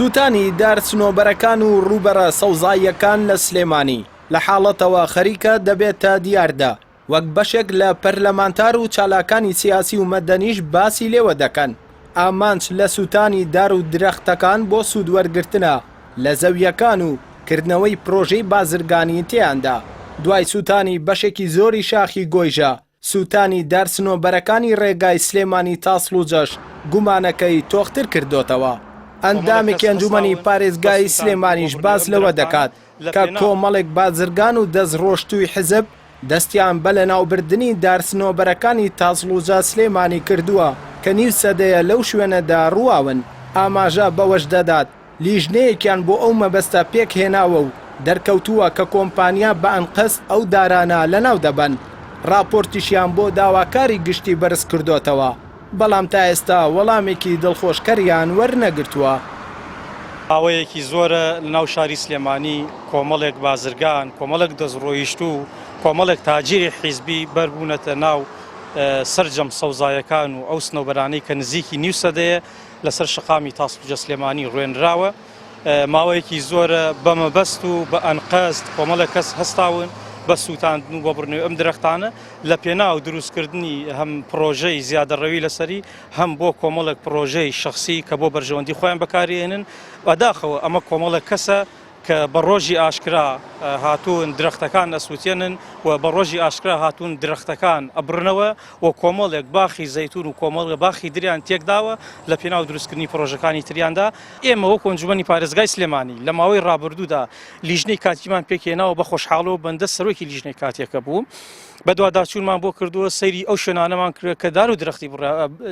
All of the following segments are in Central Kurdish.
سووتانی دار سنۆبەرەکان و ڕووبەرە سەوزاییەکان لە سلێمانی لە حاڵەتەوە خەریکە دەبێتە دیاردە، وەک بەشێک لە پەرلەمانتار و چالاکانی سیاسی و مەدەنیش باسی لێوە دەکەن، ئامانج لە سووتانی دار و درەختەکان بۆ سوودوەرگرتنە لە زەوییەکان و کردنەوەی پرۆژەی بازرگانی تێیاندا. دوای سووتانی بەشێکی زۆری شاخی گۆیژە، سووتانی دار سنۆبەرەکانی ڕێگای سلێمانی تاسڵوجەش گومانەکەی تۆختر کردۆتەوە. ئەندامێکی ئەنجومەنی پارێزگای سلێمانیش باس لەوە دەکات کە کۆمەڵێک بازرگان و دەستڕۆشتووی حزب دەستیان بە لەناوبردنی دار سنۆبەرەکانی تاسڵوجە سلێمانی کردووە کە نیو سەدەیە لەو شوێنەدا ڕوواون. ئاماژە بەوەش دەدات، لیژنەیەکیان بۆ ئەو مەبەستە پێکهێناوە و دەرکەوتووە کە کۆمپانیا بە ئەنقەست ئەو دارانە لەناو دەبەن، ڕاپۆرتیشیان بۆ داواکاری گشتی بەرزکردۆتەوە، بەڵام تا ئێستا وەڵامێکی دڵخۆشکەریان وەرنەگرتووە. ماوەیەکی زۆرە لەناو شاری سلێمانی کۆمەڵێک بازرگان، کۆمەڵێک دەستڕۆیشتوو و کۆمەڵێک تاجیری حیزبی بەربوونەتە ناو سەرجەم سەوزایەکان و ئەو سنەوبەرانەی کە نزیکی نیو سەدەیە لەسەر شەقامی تاسڵوجە سلێمانی ڕوێنراوە، ماوەیەکی زۆرە بە مەبەست و بە ئەنقەست کۆمەڵێک کەس هەستاون بە سووتاندن و بە بڕنەوەی ئەم درەختانە لە پێناو دروستکردنی هەم پڕۆژەی زیادەڕەوی لەسەری هەم بۆ کۆمەڵێک پڕۆژەی شەخسی کە بۆ بەرژەوەندی خۆیان بەکارێنن بەداخەوە ئەمە کۆمەڵێک کەسە کە بە ڕۆژی ئاشکرا هاتوون درەختەکان ئەسووتێنن و بە ڕۆژی ئاشکرا هاتوون درەختەکان ئەبڕنەوە و کۆمەڵێک باخی زەیتون و کۆمەڵێک باخی دریان تێکداوە لە پێناو دروستکردنی پڕۆژەکانی تریاندا. ئێمە وەکو ئەنجومەنی پارێزگای سلێمانی لە ماوەی ڕابردوودا لیژنەی کاتیمان پێکهێناوە بە خۆشحاڵەوە بەندە سەرۆکی لیژنەی کاتیەکە بوو. بەدواداچوونمان بۆ کردووە سەیری ئەو شوێنانەمان کردووە کە دار و درەختی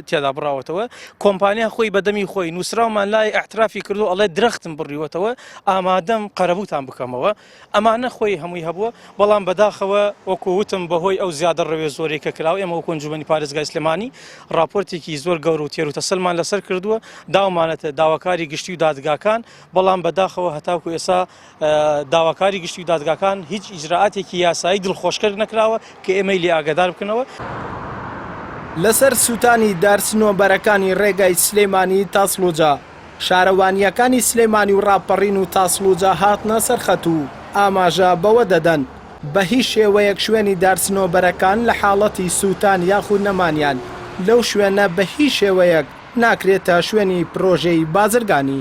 تێدا بڕاوەتەوە کۆمپانیا خۆی بەدەمی خۆی نووسراومان لای ئەعترافی کردو ئەڵێ درەختم بڕیوەتەوە ئامادەم قەرەبووتان بکەمەوە ئەمانە خۆی هەمووی هەبووە بەڵام بەداخەوە وەکو وتم بەهۆی ئەو زیادە ڕەوێ زۆرەی کە کراوە ئێمە وەکو ئەنجومەنی پارێزگای سلێمانی ڕاپۆرتێکی زۆر گەورە و تێر و تەسەلمان لەسەر کردووە داومانەتە داواکاری گشتی و دادگاکان بەڵام بەداخەوە هەتاکو ئێستا داواکاری گشتی و دادگاکان هیچ ئیجرائاتێکی یاسایی دڵخۆشکەر نەکراوە کە ئێمەی لێ ئاگادار بکەنەوە. لەسەر سووتانی دار سنۆبەرەکانی ڕێگای سلێمانی تاسڵوجە، شارەوانییەکانی سلێمانی و ڕاپەڕین و تاسڵوجە هاتنە سەر خەت و ئاماژە بەوە دەدەن، بە هیچ شێوەیەک شوێنی دار سنۆبەرەکان لە حاڵەتی سووتان یاخود نەمانیان لەو شوێنە بە هیچ شێوەیەک ناکرێتە شوێنی پرۆژەی بازرگانی.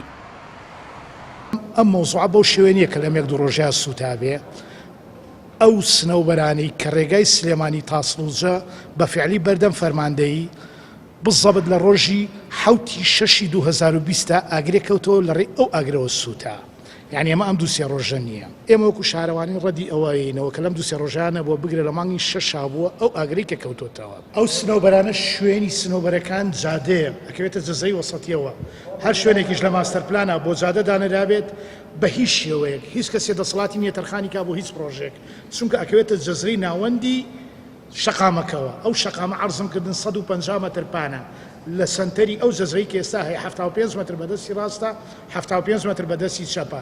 ئەم مەوزوعە بەو شێوەیە نییە کە لەم یەک دوو ڕۆژەیا سووتابێ، ئەو سنەوبەرانەی کە ڕێگای سلێمانی تاسڵوجە بە فعلی بەردەم فەرماندەیی بزەبت لە ڕۆژی حەوتی شەشی 2020 تا ئاگرێک کەوتەوە لە ڕێی ئەو ئاگرەوە سووتا یانی ئەمە ئەم دوو سێ ڕۆژە نییە ئێمە وەکو شارەوانی ڕەدی ئەوە ئەیەینەوە کە لەم دوو سێ ڕۆژەیا نەبووە بگرە لە مانگی شەشا بووە ئەو ئاگرەی کە کەوتۆتەوە. ئەو سنەوبەرانە شوێنی سنەوبەرەکان جادەیە ئەکەوێتە جەزای وەسەتیەوە هەر شوێنێکیش لە ماستەر پلانا بۆ جادە دانرابێت بە هیچ شێوەیەک هیچ کەسێ دەسەڵاتی نیە تەرخانی کا بۆ هیچ پڕۆژەیەک چونکە ئەکەوێتە جەزرەی ناوەندی شەقامەکەوە ئەو شەقامە عەرزم کردن 150 مەتر پانە لە سەنتەری ئەو جەزرەی کە ئێستا هەیە 75 مەتر بەدەستی ڕاستە 75 مەتر بەدەستی چەپە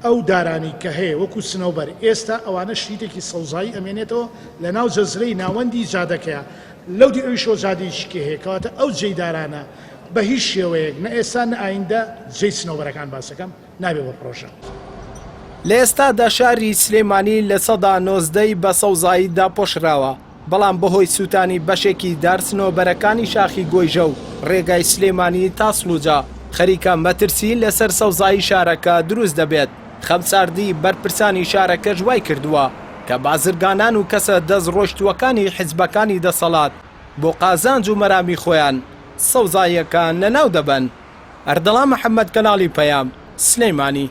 ئەو دارانەی کە هەیە وەکو سنەوبەر ئێستا ئەوانە شریتێکی سەوزایی ئەمێنێتەوە لە ناو جەزرەی ناوەندی جادەکەیا لەو دی ئەویشەوە جادەیەکی کێ هەیە کەواتە ئەو جێی دارانە بە هیچ شێوەیەک نە ئێستا نە ئایندە جێی سنەوبەرەکان باسەکەم نابێ بە پڕۆژە. لە ئێستادا شاری سلێمانی 19% ی بە سەوزایی داپۆشراوە، بەڵام بەهۆی سووتانی بەشێکی دار سنۆبەرەکانی شاخی گۆیژە و ڕێگای سلێمانی تاسڵوجە، خەریکە مەترسی لەسەر سەوزایی شارەکە دروست دەبێت، خەمساردی بەرپرسانی شارەکەش وایکردووە کە بازرگانان و کەسە دەستڕۆیشتووەکانی حزبەکانی دەسەڵات بۆ قازانج و مەرامی خۆیان سەوزاییەکان لەناو دەبەن. ئەردەڵان محەمەد کەناڵی پەیام، سلێمانی.